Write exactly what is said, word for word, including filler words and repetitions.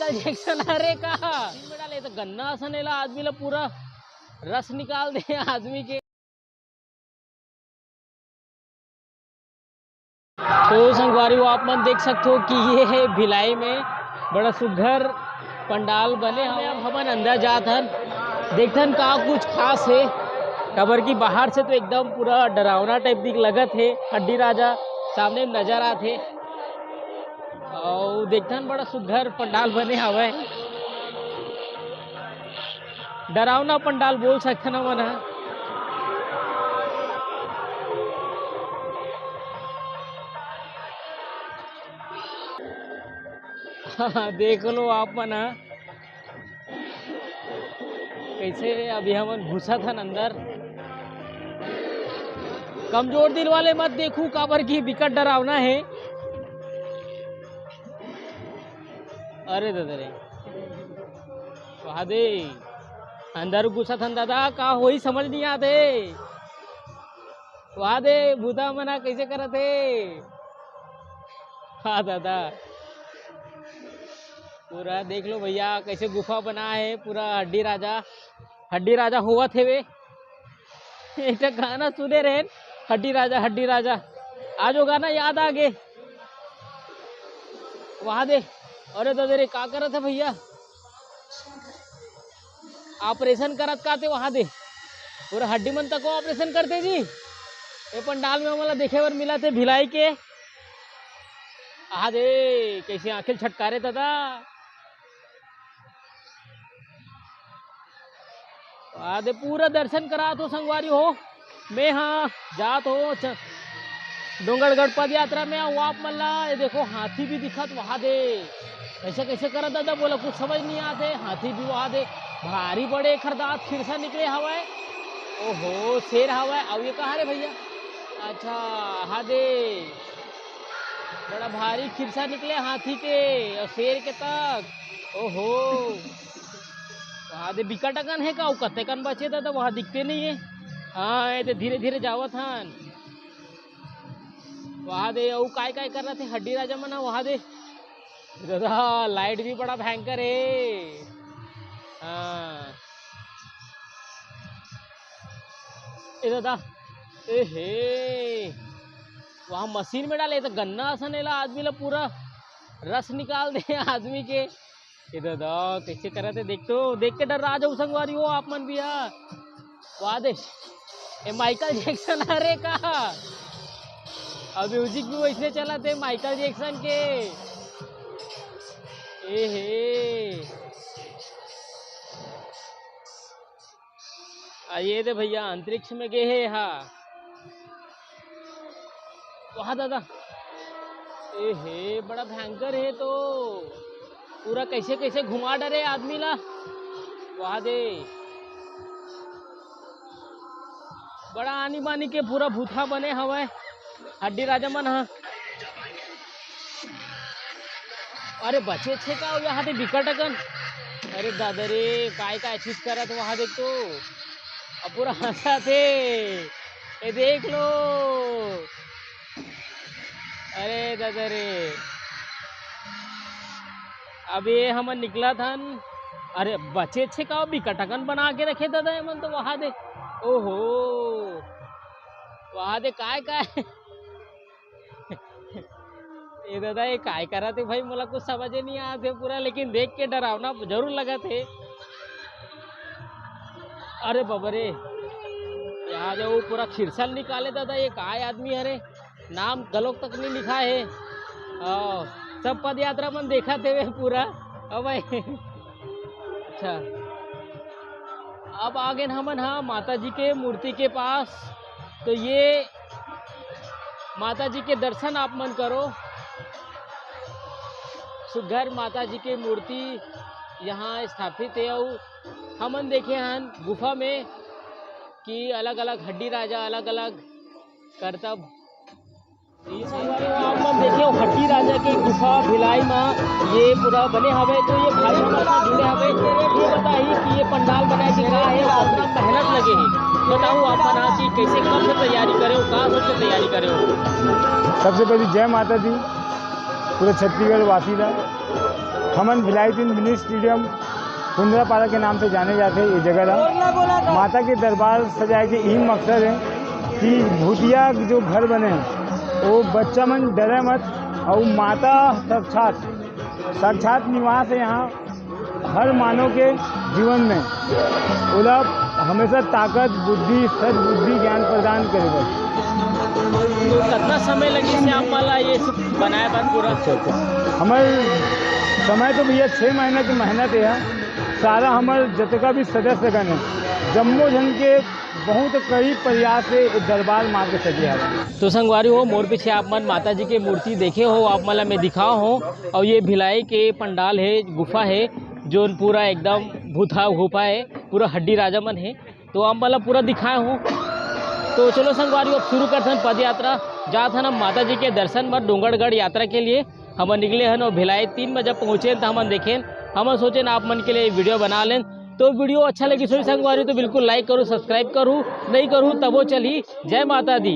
Michael Jackson हरे का? Machine में डाले तो गन्ना असन एला आदमी ला पूरा रस निकाल दे आदमी के। तो संगवारी हो, आप मन देख सकते हो कि ये है भिलाई में बड़ा सुघर पंडाल बने हवे। अब हमन अंदर जात हन, देखथन का कुछ खास है, काबर कि बाहर से तो एकदम पूरा डरावना टाइप दिख लगत है। हड्डी राजा सामने नजर आत है। अउ देखथन, बड़ा सुघर पंडाल बने हवय, डरावना पंडाल बोल सकथन हमन ह। देख लो आप मन ह, कैसे अभी हमन घुसत हन अंदर। कमजोर दिल वाले मत देखू, काबर की बिकट डरावना है। अरे दादा रे, वहा दे, अंदर घुसत हन दादा, का होई समझ नहीं आते। वहा दे, भूता मना कैसे करत हे। हाँ दादा, पूरा देख लो भैया, कैसे गुफा बना है पूरा। हड्डी राजा, हड्डी राजा होवत हेवे। एक ठा गाना सुने रहेन, हड्डी राजा, हड्डी राजा। आज वो गाना याद आ गे। वहा दे, अरे दादा रे, का करत है भैया? ऑपरेशन करत का ते वहा दे, पूरा हड्डी मन तको ऑपरेशन करते जी। ये पंडाल में हमला देखे बर मिला थे भिलाई के। आ दे, कैसे आंखें छटकारे दादा। आ दे, पूरा दर्शन करा तो संगवारी हो। मैं हाँ जात हो च-, डोंगरगढ़ पद यात्रा में। अउ आप मन ला ये देखो, हाथी भी दिखत वहा दे। कैसे कैसे करत दादा, बोला कुछ समझ नहीं आते। हाथी भी वहा दे, भारी बड़े एकर दांत खिरसा निकले हवय। ओहो, शेर हवय। अउ ये कहा रे भैया? अच्छा, हा दे, बड़ा भारी खिरसा निकले हाथी के अउ शेर के तक। ओहो, वहा दे बिकट अकन हे का? अउ कतेकन बचे दादा, वहा दिखते नहीं है। हाँ, ये दे धीरे धीरे जावत हन। वहा दे, अउ काय काय कर रहा थे हड्डी राजा मना, वहा दे। दादा, लाइट भी बड़ा भयंकर है। हाँ। ए दादा, ए हे, वहाँ मशीन में डाले तो गन्ना असन एला आदमी ला पूरा रस निकाल दे आदमी के। ए दादा, कैसे करत हे? देख तो, देख के डर्रा जाहू संगवारी हो आप मन भी हा। वाह दे, ए माइकल जैक्सन हरे का? अब म्यूजिक भी वैसने चलत हे माइकल जैक्सन के। ए हे, आ ये दे भैया, अंतरिक्ष में गे हे हा। वाह दादा, ए हे, बड़ा भयंकर हे तो, पूरा कैसे कैसे घुमा डरे आदमी ला। वाह दे, बड़ा आनी बानी के पूरा भूतहा बने हवय हड्डी राजा मन हा। अरे बचे छे का, यहाँ दे बिकट अकन। अरे दादा रे, काय काय चीज करत वहाँ देख तो। अब पूरा हंसा थे। ए देख लो। अरे दादा रे, अब ये हमन निकलत हन। अरे बचे छे का, बिकट अकन बना के रखे दादा, एमन तो वहाँ दे। ओहो, वहाँ दे काय काय। ए दादा, ये काय करत हे भाई, मोला कुछ समझे नहीं आत हे पूरा, लेकिन देख के डरावना जरूर लगत हे। अरे बाबा रे, यहाँ जो वो पूरा खिरसा ल निकाले दादा, ये काय आदमी हरे, नाम घलोक तक नहीं लिखा हे। आओ, सब पद यात्रा मन देखत हे पूरा। अब भाई, अच्छा, अब आ गेन हमन हा माता जी के मूर्ति के पास। तो ये माता जी के दर्शन आप मन करो। सुघर माता जी के मूर्ति यहाँ स्थापित हे। अउ हमन देखे हन गुफा में कि अलग-अलग हड्डी राजा अलग-अलग करतब। आप मन देखे हो, हड्डी राजा के गुफा भिलाई मा ये पूरा बने हवे। तो ये भाई हमर साथ जुड़े हवे, ये बताही कि ये पंडाल बनाए के का हे, कितना मेहनत लगे हे। बताओ आप मन हा कि कैसे, कब से तैयारी करे हो, कहाँ से तैयारी करे हो? सबसे पहले जय माता दी, पूरे छत्तीसगढ़ वासी ला। हमन भिलाई तीन मिनी स्टेडियम कुंदरापारा के नाम से जाने जाते ये जगह ला। माता के दरबार सजाए के यही मकसद है कि भूतिया जो घर बने, वो बच्चा मन डरे मत, और माता साक्षात, साक्षात निवास है यहाँ हर मानव के जीवन में। ओला हमेशा ताकत, बुद्धि, सद्बुद्धि, ज्ञान प्रदान करे बर। तो कितना समय लगिस हे आप मन ला ये सब बनाए बर पूरा? अच्छा, अच्छा। हमर समय तो भैया छः महीना की मेहनत है। सारा हमर जतका भी सदस्यगण है, जम्मो झन के बहुत कड़ी प्रयास से ये दरबार माँ के सजे हवे। तो संगवारी हो, मोर पीछे आप मन माता जी के मूर्ति देखे हो, आप मन ला मैं दिखाओ हो, और ये भिलाई के पंडाल है, गुफा है, जो पूरा एकदम भूथा गुफा है, पूरा हड्डी राजा मन है। तो आप मन ला पूरा दिखाए हो। तो चलो संगवारी, अब शुरू करथन पद यात्रा, जात हन हम माता जी के दर्शन बर डोंगरगढ़ यात्रा के लिए। हमन निकले हन और भिलाई तीन बजे पहुँचे हन, तो हमन देखेन, हमन सोचेन आप मन के लिए वीडियो बना लेन। तो वीडियो अच्छा लगिस होही संगवारी, तो बिल्कुल like करू, subscribe करू, नहीं करू तबो चलही। जय माता दी।